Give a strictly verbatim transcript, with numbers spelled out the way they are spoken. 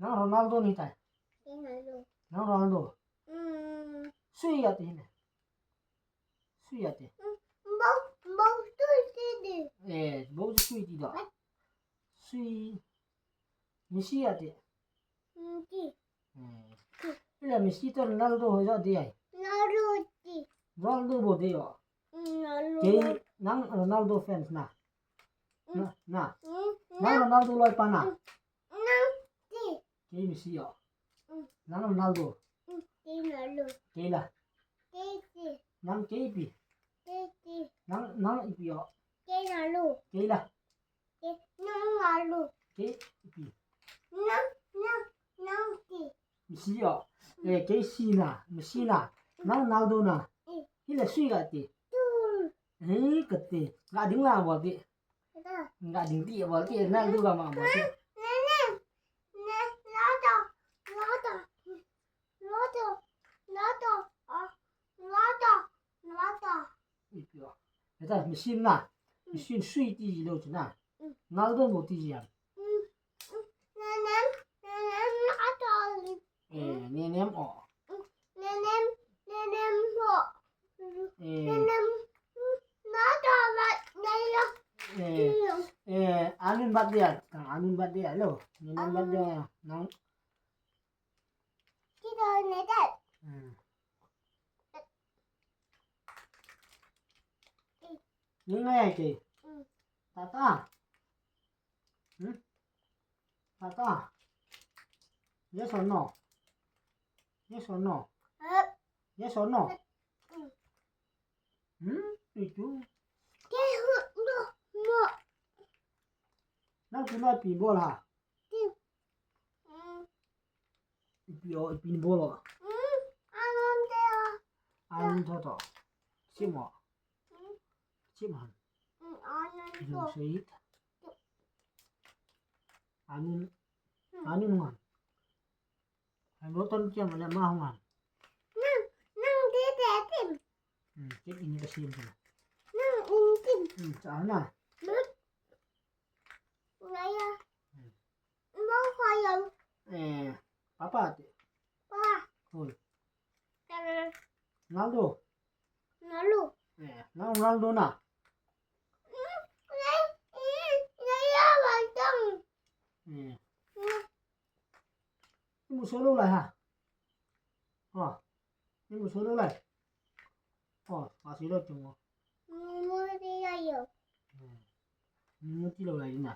Nang Ronaldo ni tai. Ronaldo. Nang Ronaldo. Hmm. Sui ati hile. Sui ati. Hmm. Bou, bou sui ti di. Eh, bou sui ti da. Sui. Messi ati. Hmm, ti. Hmm. Ila Messi to Ronaldo ho ja di ai. Ronaldo ti. Ronaldo bo di o. Hmm, Ronaldo. Kei nang Ronaldo fans na. Hmm. Na, na. Hmm, nang Ronaldo loi pa na. Hmm. Nang ti. Kei Messi o. Mm. Nang Ronaldo. Mm, kei Ronaldo. Kei la. Kei ti. Nang kei ipi. Kei ti. Nang, nang ipi o. Kei Ronaldo. Kei la. Kei, nang Ronaldo. Kei ipi. Nang, nang, nang ti. Messi o. Mm. Eh, kei si na, Messi na. Mm. Nang Ronaldo na. Mm. Hile sui ga ti. Tu. Eh, ka ti. Ga ding la bo ti. Nga ding ti bol ti, Ronaldo ga ma bol ti. Ipi o. Eta, Messi na. Messi sui ti ji lou chu na. Ronaldo mo ti ji am. Eh, Nenem o. Nenem, Nenem ho. Eh. Nenem. Na ta ba, na ya. Eh, eh, anun bat dia, tang anun bat dia lo. Nenem bat dia, nang. Kita ne dat. Hmm. Ni ngai ai ke. Hmm. Tata. Hmm? Tata. Yes or no? Yes or no? Eh. Yes or no? Hmm. Hmm? Itu. Ke hu no mo. Nang tu na pi bol ha. Ti. Hmm. Ipi o, ipi ni bol o. Hmm. Anun te o. Anun to to. Sim o. Hmm. Sim han. Hmm. Anun to. Jong seit. Anun, hmm. Anun ngan. Hai bo ton kiam le ma ngan. Nang, nang ti te tim. Hmm, kit in ka sim tu. Nang in tim. Hmm, cha na. Nang. Ngai ya. Hmm. Mo ko yang. Eh, papa ti. Pa. Hoi. Ronaldo. Ronaldo. Eh, nang Ronaldo na. Eh. Imu solo lai ha. Ha. Imu solo lai. Ha, masih lo tu. Imu ti lai yo. Hmm. Imu ti lo lai na.